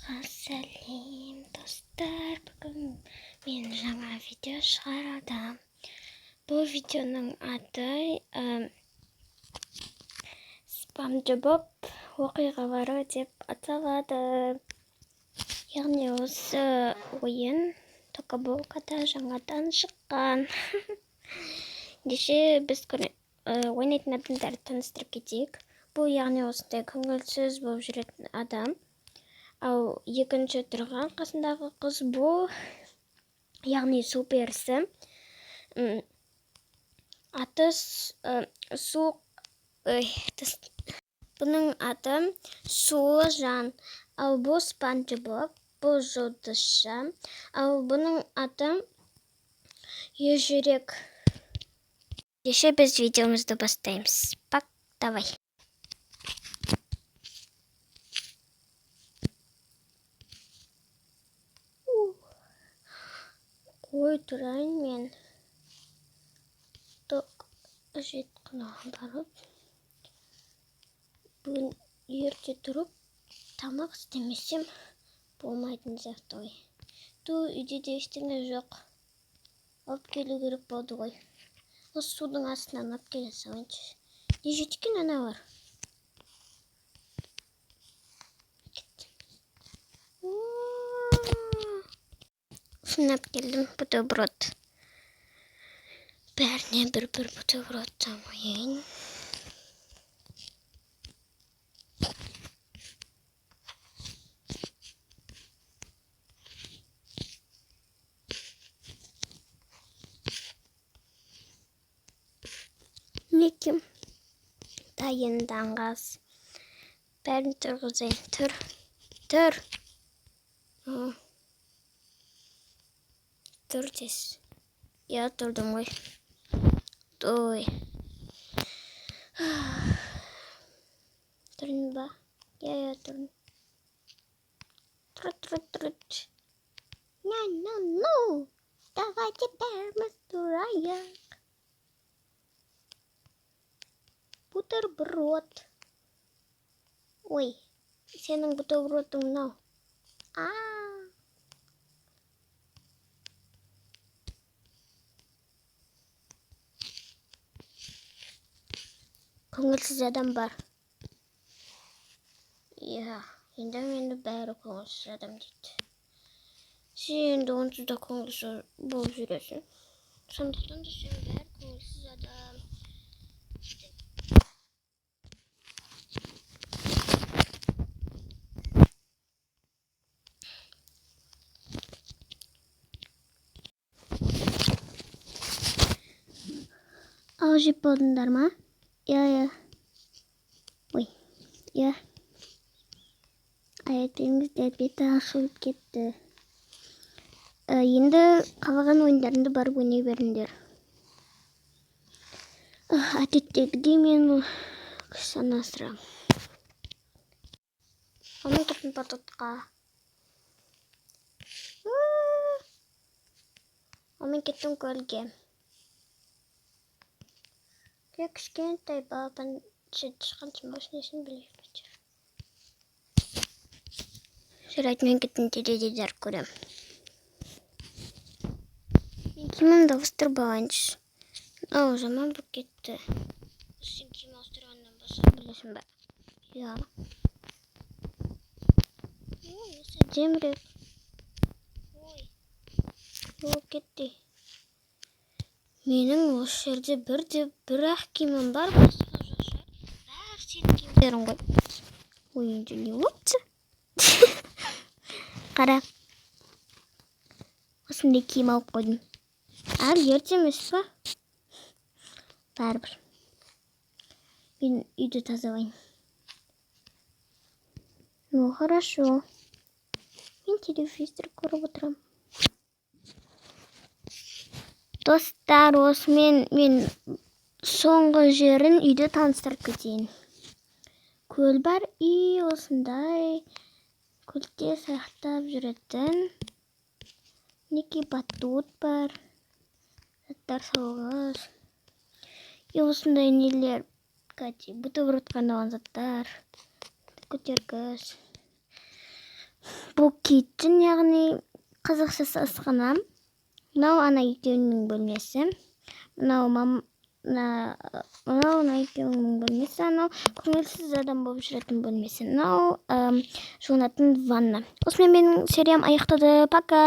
Барлықтарыңызға сәлем, достар! Бүгін мен жаңа видео шығарудам. Бұл видеоның аты Спанч Боб оқиғалары деп аталады. Яғни осы ойын Тока Бокада жаңадан шыққан. Ендеше біз ойнайтын адамдарды таныстырып кетейік. Бұл яғни осындай көңілсіз болып жүретін адам. Ал екінші тұрған қасындағы қыз бұл, яғни су перісі. Аты су, ой, бұның аты Сулы жан. Ал бұл Спанч Боб, бұл жұлдызша. Ал бұның аты Ержүрек. Ендеше біз видеомызды бастаймыз. Пак, давай. Қой тұрайын мен. Ток әжетханаға барып, бүгін ерте тұрып, тамақ істемесем болмайтын сияқты ғой. Ту, үйде де ештеңе жоқ. Алып келу керек болды ғой. Осы судың астынан алып келе салайыншы. Не жейді екен аналар? Осыны алып келдім, бутерброд. Бәріне бір-бір бутерброд қояйын. Мінекей, дайын даңғаз. Бәрін тұрғызайын. Тұр, тұр. Тұр тез. Иә, тұрдым ғой. Ой. Тұрдың ба? Иә, иә, тұрдым. Тұр, тұр, тұр. No, no, no. Давайте бәріміз тұрайық. Бутерброд. Ой, сенің бутербродың мынау. А. Көңілсіз адам бар. Иә, енді мені бәрі көңілсіз адам дейді. Сен енді онсыз да көңілсіз болып жүресің. Сондықтан да сен бәрі көңілсіз адам. Ал жеп болдыңдар ма? Иә, иә. Ой, иә. Айтыңыздар, беті ашылып кетті. Енді қалаған ойындарыңды барып ойнай беріңдер. Әдеттегідей мен кісіні асырамын. Оның кеттім батутқа. Ал мен кеттім көлге. Кішкентай балапан тышқан машинасын біліп. Жарайды, мен кеттім теледидар көрем. Мен киімімді ауыстырып алайыншы. Ау, жаман болып кетті. Сен киім ауыстырғаннан басқа білесің ба? Иә. Ой, осы әдемірек. Ой, болып кетті. Менің осы жерде бірде бір-ақ киімім бар, басқа жоқ шығар. Бәрі сенің киімдерің ғой. Ой, енді не болыпты? Қара. Осындай киім алып қойдым. Әлі ерте емес па? Бәрібір. Мен үйді тазалайын. Ну, хорошо. Мен телевизор көріп отырамын. Достар, осымен мен соңғы жерін үйді таныстырып кетейін. Көл бар, и осындай көлде саяхаттап жүретін мінекей батут бар, заттар салғыш. И осындай нелер, кстати, бутербродқа арналған заттар, көтергіш. Бұл kitchen, яғни қазақшасы асхана. Мынау ана екеуінің бөлмесі. Мынау мынау мына екеуінің бөлмесі, анау көңілсіз адам болып жүретін бөлмесі. Мынау жуынатын ванна. Осымен менің сериям аяқталды. Пока.